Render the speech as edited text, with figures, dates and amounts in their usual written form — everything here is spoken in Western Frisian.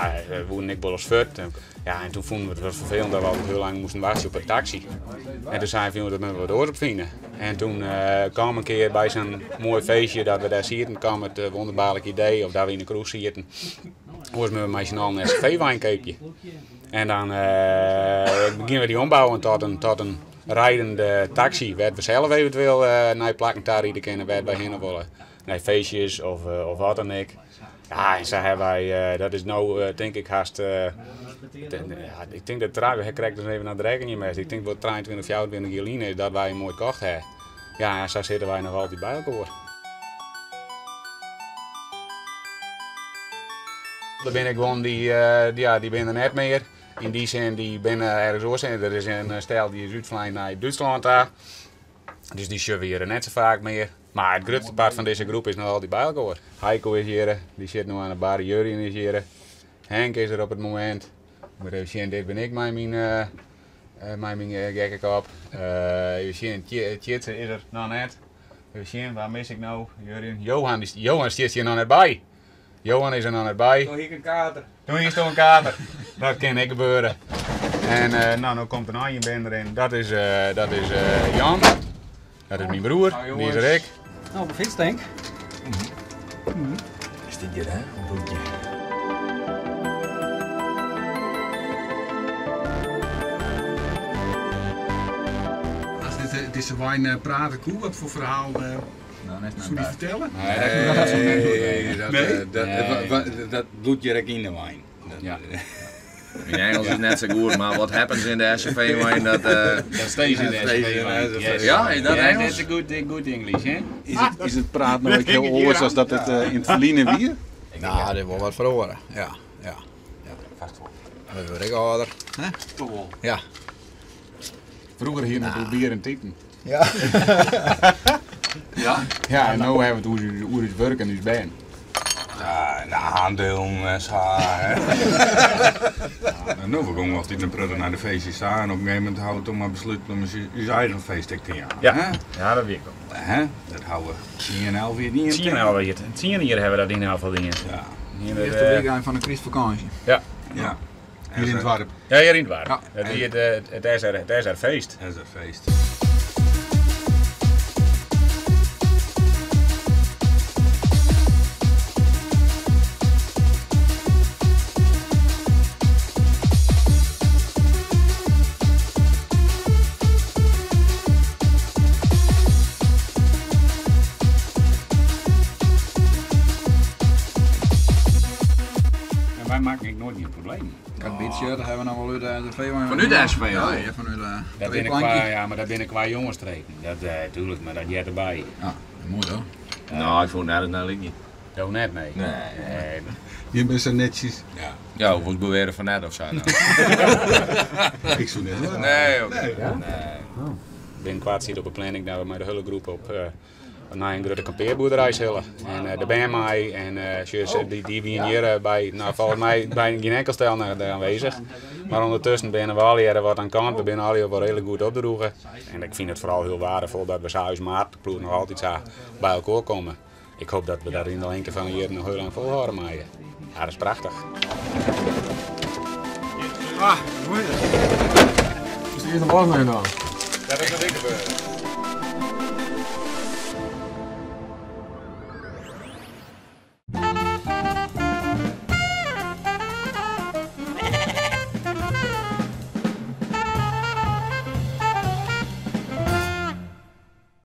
Ja, we woenen ek wolris fuort. Ja, en toen fûnen we it wat ferfelend dat we altyd hiel lang moasten wachtsje op in taksy. En toen seinen we, dat moatte we wat oars op fine. En toen kaam in kear by sa'n moai feestje dat we dêr sieten, kaam it wonderbaarlike idee, of dat we yn de kroech sieten, oars moatte we mei syn allen in SRV-wein keapje. En dan begjinne we dy ombouwen tot in rijdende taksy, wêr't we sels eventueel nei plakken ta ride kinne wêr't wy hinne wolle. Nei feestjes of wat dan ek. Ja, en sa hawwe wy, dat is no tink ik hast, ik tink dat we ha krekt ris even oan it rekkenjen west, ik tink wol 23, 24 jier lyn is dat wy him oait kocht ha. Ja, en sa sitte wy noch altyd by elkoar. Der binne guon dy, ja, dy binne der net mear. Yn dy sin, dy binne ergens oars. Der is in stel dy is útflein nei Dútslân ta. Dus dy sjogge we hjir net sa faak mear. Mar it grutste part fan dizze groep is noch altyd by elkoar. Heiko is hjir, dy sit no oan de bar. Jurjen is hjir. Henk is der op it momint. Moet even sjen, dit bin ik mei myn, mei myn gekke kop. Even sjen, Tjitse is der noch net. Even sjen, wa mis ik no? Jurjen. Johan, Johan stiet hjir noch net by. Johan is der noch net by. Toen hie ik in kater. Toen hiest in kater. Dat kin ek gebeure. En uh, nou, no komt der noch ien binnen erin. Dat is, uh, dat is uh, Jan. Dat is myn broer. Dy is der ek. Nou, op de fiets, denk. Is dit hjir, hè? Een broekje. As dit, dizze wein prate koe, wat foar ferhaal Soe dy fertelle? Nee, dat, dat bliuwt hjir ek yn de wein. Ja. Myn Ingelsk is net sa goed, mar what happens in the SRV-wein, dat... Dat stays in de SRV-wein. Yes. Ja, is dat Yeah, Engels? that's a good, good English, hè? Is it praat no ek hiel oars as dat it yn it ferline wie? No, der is wol wat feroare, ja. Ja. Fast wol. We wurde ek âlder, hè? Toch wol. Ja. Froeger hiene we it oer bier en titen. Ja. Ja? Ja, en no hawwe we it oer ús wurk en ús bern. Ja, en de aandelen en sa. No, we gongen altyd in protte nei de feestjes ta en op in gegeven momint hawwe we toen mar besluten om ús eigen feest ek te jaan. Ja, ja dat wie ek wol. Hè? Dat hawwe we 10, 11 jier dien. 10, 11 jier. 10 jier hawwe we dat yn elk gefal dien. Ja. De earste weekend fan de krystfakânsje. Ja. Ja. Hjir yn it doarp. Ja, hjir yn it doarp. Ja. Dat wie it, it, it SR feest. SR feest. En wy makken ek noait gjin problemen. Ik had bytsje, dat hawwe we noch wol út de SRV. Fanút de SRV, Ja, ja? ja, fanút de Dat binne kwa, ja, mar dat binne kwa jongestreken. Dat, tuurlijk, mar dat heart derby. Ja, moai toch? No, ik fûn it net nei lykjen. Do net, nee. Nee. Nee. Jim binne sa netsjes. Ja. Ja, wolst beweare fan net of sa dan? Ik soe net dwaan. Nee, oké. Nee. Nee. Binnenkoart stiet op de planning dat we mei de hiele groep op nei in grutte kampearboerderij sille. En de bern mei en sjoch, dy wiene hjir by, no, folgens my by gjin enkel stel noch aanwezig. Mar ûndertusken binne we allegearre wat oan kant, we binne allegearre wol reedlik goed opdroege. En ik fyn it foaral hiel waardefol dat we sa ús maatploech noch altyd sa by elkoar komme. Ik hoop dat we dat yn de lingte fan de jierren noch hiel lang folhâlde meie. Ja, dat is prachtich. Ah, moai. Is it earst in los mei dan? Dat is noch ek gebeurd.